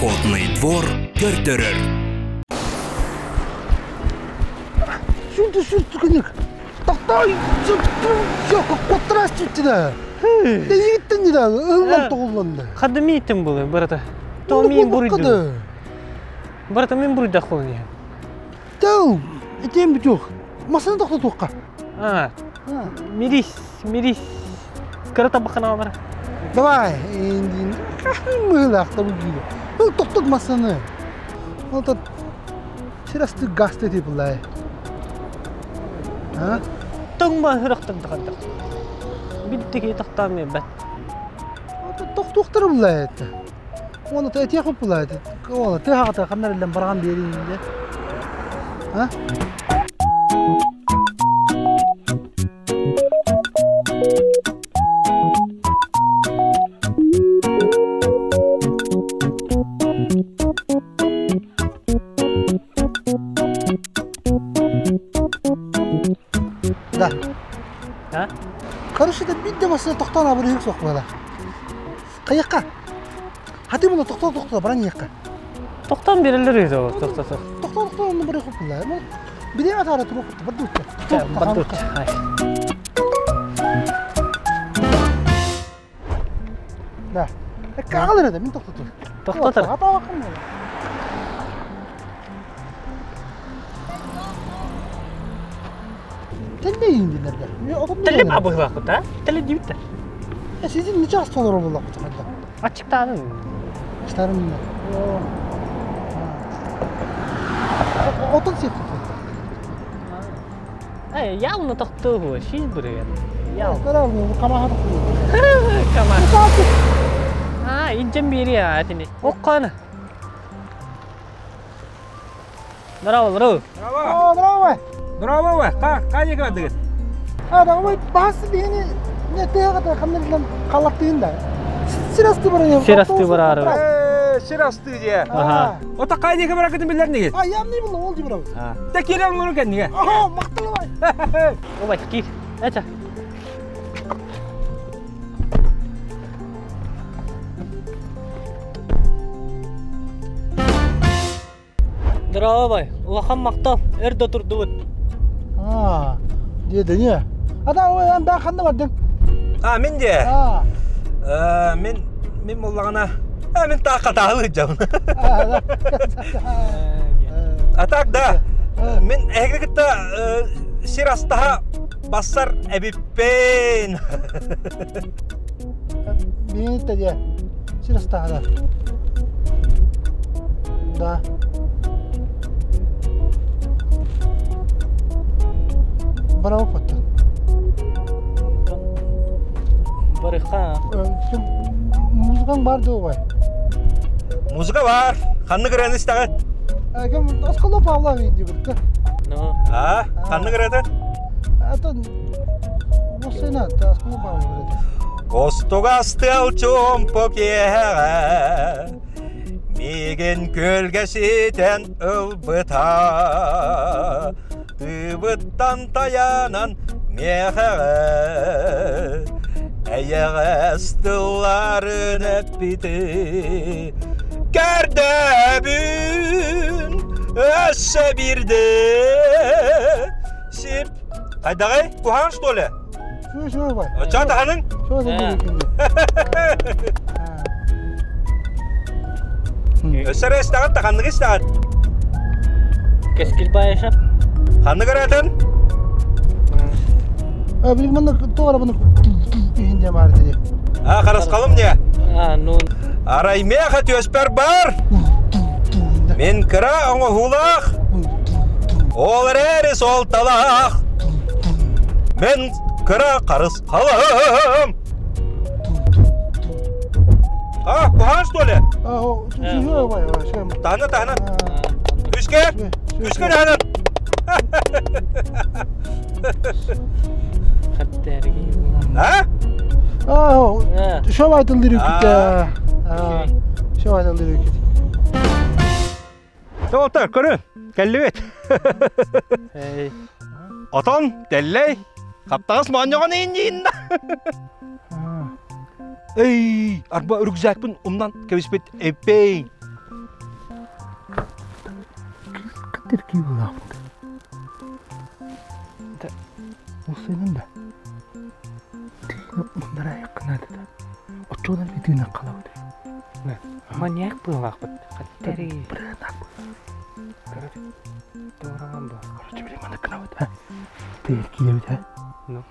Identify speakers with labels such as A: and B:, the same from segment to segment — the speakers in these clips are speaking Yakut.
A: Охотный двор көрдөрөр.
B: Сүрдү сүрдү күнүк. Тохтой! Куттарас чүттү Эйигиттен да ыллан тоҕулланна.
C: Хадда мииттен булы, барата. То мин буруйду. Барата мин буруйдах болуни.
B: Тыл, этем бүтүөх. Масаны тохтотуохха.
C: А, мирис, мирис. Кыра табаханалар.
B: Давай, индин. Мыылаахта бу киирэ. Бұл тоқтот масаны. Ол сир асты гасты ти булай. А?
C: Тоң ба хырахтан тахандах. Биттики тахтаам бат.
B: Тохтуохтара булай это. Оны тэтиэх булай это. Ол тыхагата ханнар илен барган биэрин А? Да.
C: А?
B: Короче, да бидде масына тохтоон абырыйык суох буола. Хайыкка. Хаты була тохтоо тохтоо баран иэххэ.
C: Тохтон берилер үйдө тохтото.
B: Тохтоо тохтоо онно барыйык була. Биле атара турук бардут.
C: Бардут. Ай.
B: Да. Кагалар да мин тохтотур.
C: Тохтотор.
B: Телле индилерде.
C: Теле абыглакыт, а? Теле дибит.
B: Сизин ниче астолор боллакыт ханда.
C: Ачыктанын.
B: Штарым. Отон сеп.
C: Эй, явно тохтоо, шиз бүреген. Ял.
B: Карал, камаха.
C: Кама. А, инжен бири атини. Окканы. Здорово, здорово.
B: О, здорово.
D: Здорово, ка не кадыгыз?
B: А, давай бас бени не тыгата кандан калактыын да. Сир асты бар.
C: Сир асты бар.
D: Э, сир асты де.
C: Ага.
D: Ота кай неге баракытын билер неге?
B: А, я не было, ол дибра.
D: Та келем луру кенниге.
B: Ага, макталабай.
C: Обай, кир. Эча. Здорово, бай. Улахан мактал, эр да турдубут.
B: А, деді не? Ада ой, анда ханна бардың.
D: А, мен де.
B: А,
D: Э, мен мен боллагана. А, мен та каталы жам.
B: а,
D: А так да. Мен эгегитта сир астаха бассар эбиппен.
B: Мен те Сир астаха да. Да. Браво паттан.
C: Барыха.
B: Музыкаң бар да бай.
D: Музыка бар. Ханны кыраны истагы.
B: Кем Осколо Павлов инди бирки.
C: Ну.
D: А, ханны кыраты?
B: Это Осына, Осколо Павлов.
D: Остуга астыл чумпук еҕэ, Миигин көлгө ситэн ылбыта, Тыбыттан таянан миэхэҕэ, Эйэҕэс тылларын эппити, Көрдөбүн өссө бирде Сип, хайдаҕай, куһаҕан что ли?
B: Шо шо бай.
D: Чатаһаның?
B: Шо
C: Э.
D: Өссө эрэ истэҕит да ханныгы истэҕит?
C: Кескил байышап.
D: Ханнык ырыатын?
B: А, билим мында тоғара бұны үйінде бар dedi.
D: А, харысқалым не?
C: А, ну.
D: Арай меха түөспэр бар. Мен кыра оҥоһуулаах. Ол эрээри суолталаах. Мен кыра харысқалым. А, куһаҕан что ли?
B: А, о, шо бай, шо.
D: Таһына, таһына. Үскэ, үскэ таһына.
C: Хаттерги.
D: А?
B: А, о, шо айтылды үкіт.
D: А.
B: А, шо айтылды үкіт.
D: Тоғыттар, көрін, кәллібет.
C: Эй.
D: Отон, тэллэй, хаптағыс моонньоҕон иинниин да. Эй, арба рюкзакпын умнан кэбиспит эппей.
B: Хаттыр киилаахпыт. Усынан да. Мындарайыққынады да. Оччодан битиинен қалабыт.
C: Маньяк быылаахпыт. Хаттари.
B: Бырыанак.
C: Туоралан бу.
B: Короче, билим аны кынабыт, а? Тээр киебит, а?
C: Ну.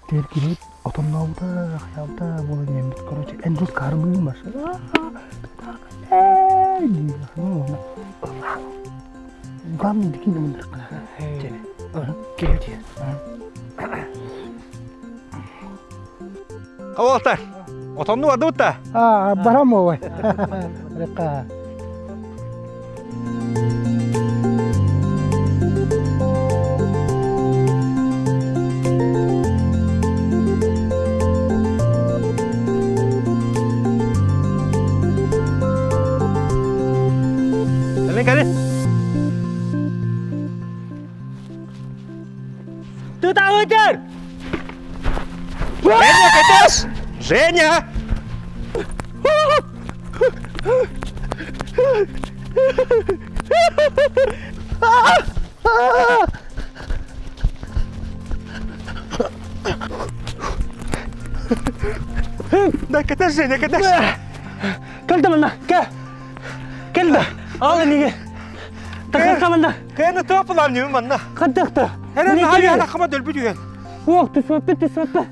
B: Тээр киебит, отоннообута, хаябыта буолан иэммит. Короче, эн дус кармыы машина. Главное, дикий мындырыккына.
C: Киебит.
D: Кавалтар. Отонну барды бутта.
B: А, барам ой. Река.
D: Кэлин кэлин.
C: Тутаҕытыр!
D: Женя, кэтес! Женя! Да, кэтес, Женя, кэтес!
C: Кэлдэ манна, кэ. Кэлдэ. Ал неге. Тахта манна.
D: Кэйне топылам ньүм манна.
C: Хаттахта.
D: Эрен хали хана хама дөлбү дүйен.
C: Ох, түсөппү, түсөппү.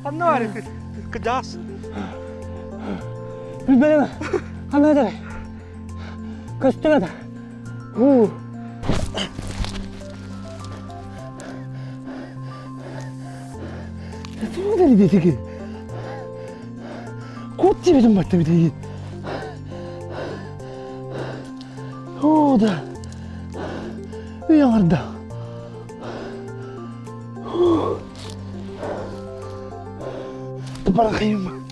D: Ханна бар кыжаас.
C: Билбелеме. Ханна эдер. Көстүбөт. Ху.
B: Тугу дедики? Кот тебедим батта бит. О, да. Уяңарда. Барахайым.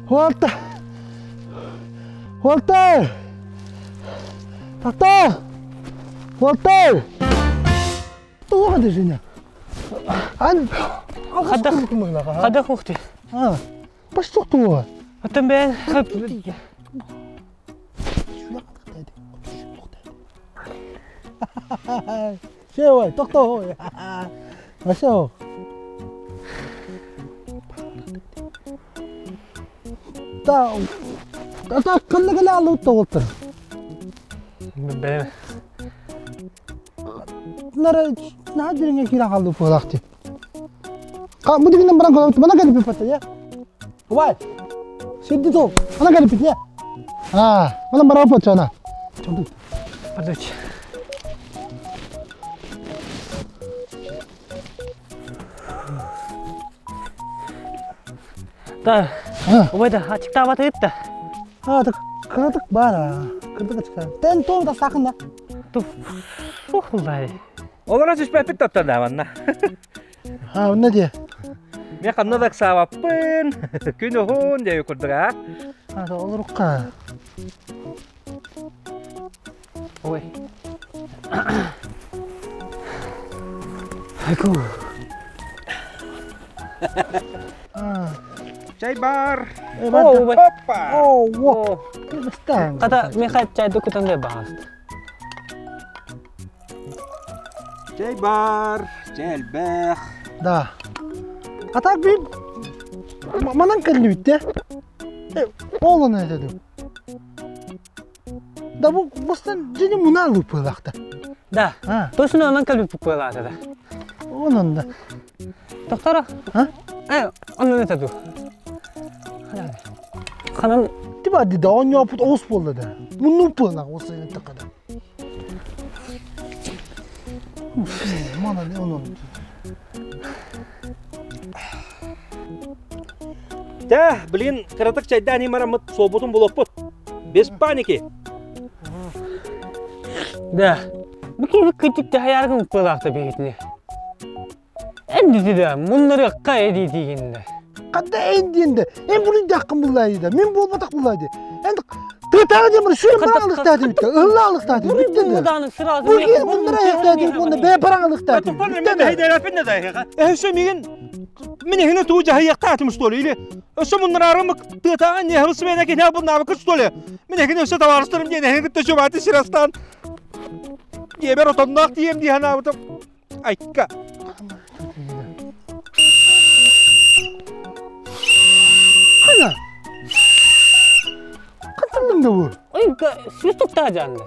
B: Хуалта. Хуалта. Тата. Хуалта. Туга дежиня. Ан.
C: Хадах. Хадах ухти.
B: А. Баш туга.
C: Атын бен.
B: Шеой, тохто. Ашо. Та. Та кыллыгы алып тоғылтыр.
C: Бен.
B: Нара наадиринге кира қалды фолақти. Ка мудигин баран колот мана калипи пата я. Вай. Сидди то. Мана калипи я. А, мана баран пачана. Чонду.
C: Подожди. Да.
B: А,
C: Убайда, ачыктаабат ыытта.
B: а, так кырдык бара. Кырдык чыкар. Тен то да сакында.
C: Ту. Фухулай.
D: Олара түспәппит тоттор да манна.
B: А, не де.
D: Мен ханна да саабаппын. Күн уһун деп курдук а.
B: А, да олорукка.
C: Ой. Айку.
B: А,
D: Чай бар.
B: э,
C: О,
B: бар.
C: убай.
D: Опа!
B: О, во.
C: О.
B: Кыргызстан.
C: Ката меха чайды кутандай багаст.
D: Чай бар. Чай элбэх.
B: Да. А так би манан кэлли битте. Э, олон этеди. Да бу бустан жини муна лупылакта.
C: Да.
B: А,
C: Точно анан калби пукпайлаата да.
B: онон да.
C: Токтора.
B: А?
C: Э, онун этеду. Ханан
B: Тиба ди да он япут ос болду да. Муну пылак оса такада. Мана не онон.
D: Да, блин, кыратык чайда не марамыт собутун булоппут. Без паники.
C: Да. Бу кытык да хаяргын пылакта бегитне. Энди да, муннары кай дигенде.
B: Кандай эндиенде? Эн буну жакын буллайды да. Мен болбатак буллайды. Энди тытагы демир шүрүм бараңлыкта дейт. Ыллалыкта дейт. Бүттү.
C: Муданы сразу.
B: Бу кийин мундара яктады, мунда бе бараңлыкта дейт.
D: Мен хайдараппин да. Э, шо мигин Мин эһини туу дьаһайыахтаатым что ли? Или өссө муннараарым тыатааҕы ньиэһэбин смена киһи булнаабыккыт что ли? Мин эһини өссө табаарыстарым диэн эһини кытта чубааты сир астаан дьиэбэр отонноох тиийэм дии санаабытым. Айка.
B: Хана. Хантан да бу?
C: Ой, свисток жаанды.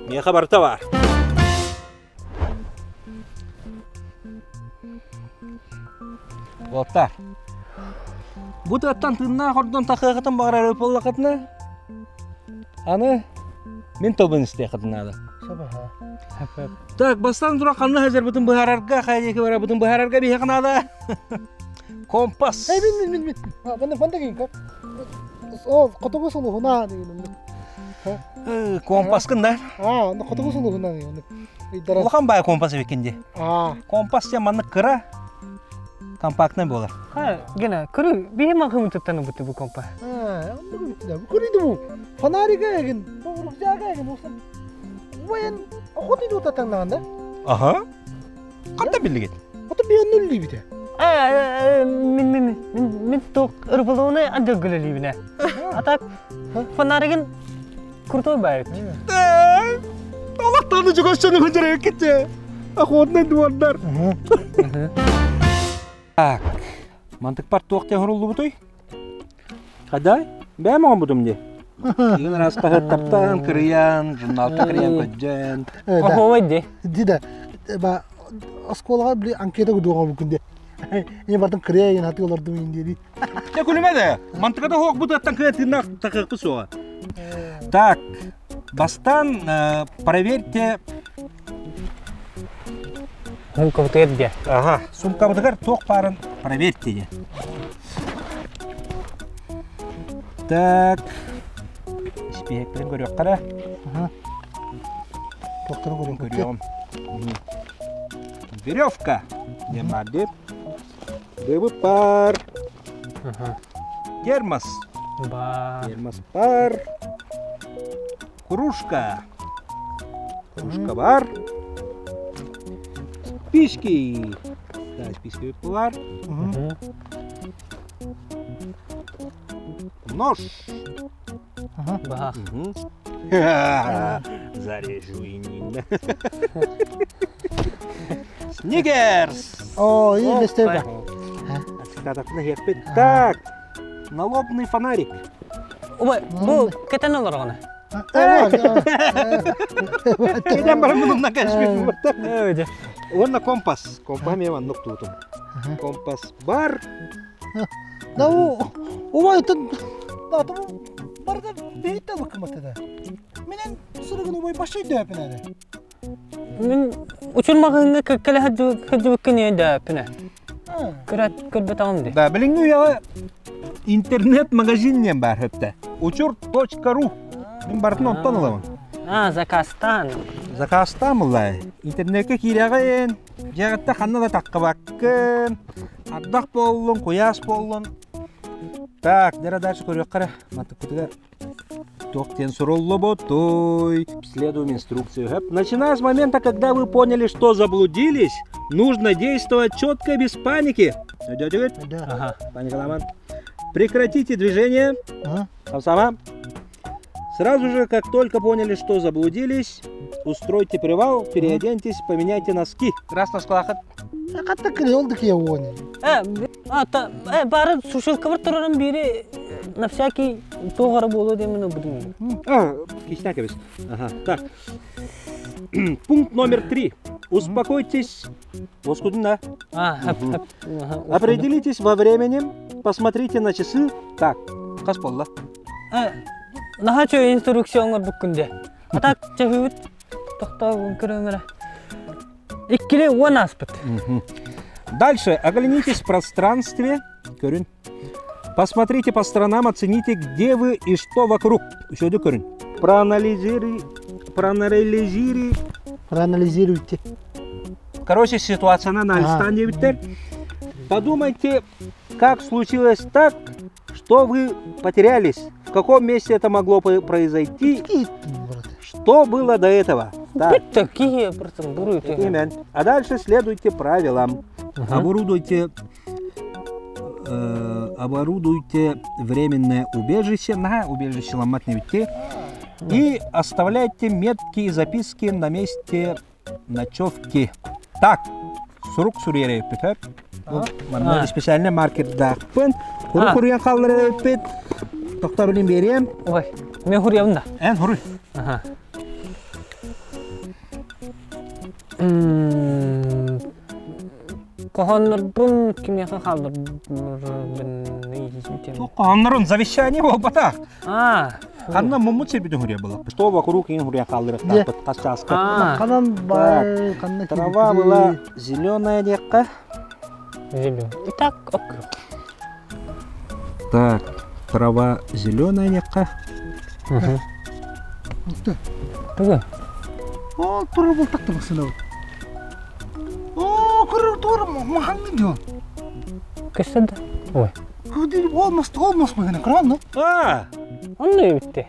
D: Миэхэ барыта баар. Уолаттар, бу тыаттан тыыннаах ордон тахыахытын баҕарар буоллаххытына, аны мин тылбын истиэххитин наада. Так, бастаан туран ханна сылдьарбытын быһаарарга, хайа диэки барарбытын быһаарарга биһиэхэ наада. Компас.
B: Эй, мин, мин, мин, мин. Манна манна киин Ол хотугу сулуһуна
D: Э, компаскын да?
B: Аа, хотугу сулуһуна
D: Улахан баай компас эбиккин дии.
B: Аа.
D: Компас диэн маннык кыра, компактный буолар.
C: Ха, гена, көрү, биһи махым туттаны буту бу компа.
B: Аа, көрү бу. Фонарика эгин, бу рюкзага эгин, осын. Уен охоты дута таңнаган да?
D: Аха. Ханна биллигит?
B: Ото биэннулли бите.
C: Э, мин мин мин мин ток ырбылыны андыргылылибине. А так фонаригин крутой байыт.
D: Олохтону жүгөссөнү хүнжерек кетсе. Охотный дуордар. Так, мантык бар туох тен хуруллубутой? Хадай, бэм оҥорбутум дии. Игин раз хаһыаттартан кырыйан, журналта кырыйан көддьөн.
C: Оһуобай дии.
B: Ди да, ба оскуолаҕа били анкета кудуоҕа бу күнде. Ини бартын кырыйа ин хаты олордум ин диэри.
D: Дьэ күлүмэ да, мантыката суох бутуаттан кыа тыыннаах такыахпыт суоҕа. Так, бастаан проверьте
C: Сумкабытыгар диэ.
D: Ага, сумкабытыгар туох баарын проверьте диэ. Так, испиэһэкпитин көрүөххэ эрэ.
B: Туохтарын көрүөн
D: Көрүөҕүм. Веревка диэн баар дии. Быбыт бар. Термос.
C: Ба.
D: Термос бар. Кружка. Кружка бар. Спички. Да, спички бар. Нож.
C: Баха.
D: Зарежу и не. Сникерс!
B: О, и бестеба.
D: Так, налобный фонарик.
C: Убай, бу кэтэн олорҕуна.
D: Кэтэн баран мунумна кэшпит. Уонна компас. Компас мен маннык туутум. Компас бар.
B: Да убай да барда бейт бакыматы да. Менен сырыгын убай башай дөпүнәде.
C: Мин учур маҕаһыыҥҥа кэлэ сылдьыбыккын өйдөөппүнэ. Көрөөт көрбөтөҕүм дии.
D: Да, билиҥҥи үйэҕэ интернет-магазин диэн баар өттө. Учур.ру. Мин барытын онтон ылабын.
C: А, заказтаан.
D: Заказтаан буллай. Интернеккэ киирэҕин, дьиэҕиттэ ханна да таххыбаккын, ардах буоллун, куйаас буоллун. Так, дьэ дальше көрүөххэ эрэ. Мантыкпытыгар Туох диэн суруллубутуй? Следуем инструкцию. Начиная с момента, когда вы поняли, что заблудились, нужно действовать четко, без паники. Идете?
B: Да.
C: Ага.
D: Паника Прекратите движение.
B: Ага.
D: Сам сама. Сразу же, как только поняли, что заблудились, устройте привал, переоденьтесь, поменяйте носки. Раз носкалахат.
B: Хатта кире олды ки оны.
C: Э, а, та, э, бары сушилка турарын бири на всякий туох буолуо диэмин ылбытым.
D: А, кисняк эбис. Ага, так. Пункт номер 3. Успокойтесь. Воскудна.
C: А, хап, хап.
D: Определитесь во времени, посмотрите на часы. Так, хас буолла?
C: Э, наһаа үчүгэй инструкция оҥорбуккун дии. А так чаһыыбыт тохтоо көрөмөрө. Иккили уон ааспыт.
D: Дальше. Оглянитесь в пространстве. Көрүн. Посмотрите по сторонам, оцените, где вы и что вокруг. Еще көрүн. Проанализируй. Проанализируй.
B: Проанализируйте.
D: Короче, ситуация на анализ диэбиттэр. Подумайте, как случилось так, что вы потерялись, в каком месте это могло произойти, что было до этого. Так.
C: Такие просто буруй.
D: Именно. А дальше следуйте правилам. Оборудуйте оборудуйте временное убежище, на убежище ломать не ведь, и оставляйте метки и записки на месте ночевки. Так, сурук суруйар эбиппит, Манна специальный маркердаахпын. Хурук хуруйан хааллар эбиппит. Тохтоо билин биэриэм.
C: Ой, мен хуруйабын да.
D: Эн хуруй.
C: Ага. Хоһооннорбун кимиэхэ хаалларбын
D: Хоһооннорун завещание буолбатах.
C: Аа.
D: Ханна муммут сирбитин хуруйа буоллахпыт. Что вокруг иин хуруйа хаалларыахтаахпыт хас чааска.
B: Ханан бай, ханна
D: Трава была зеленая диэххэ.
C: Зеленая. Итак, ок.
D: Так, трава зеленая диэххэ.
C: Тугу?
B: О, турар бултак табасына. О, көрөр тур маханны дьон.
C: Көстөн да. Ой.
B: Ол мас, ол мас махана, көрөн
D: А,
C: Онно эбитте.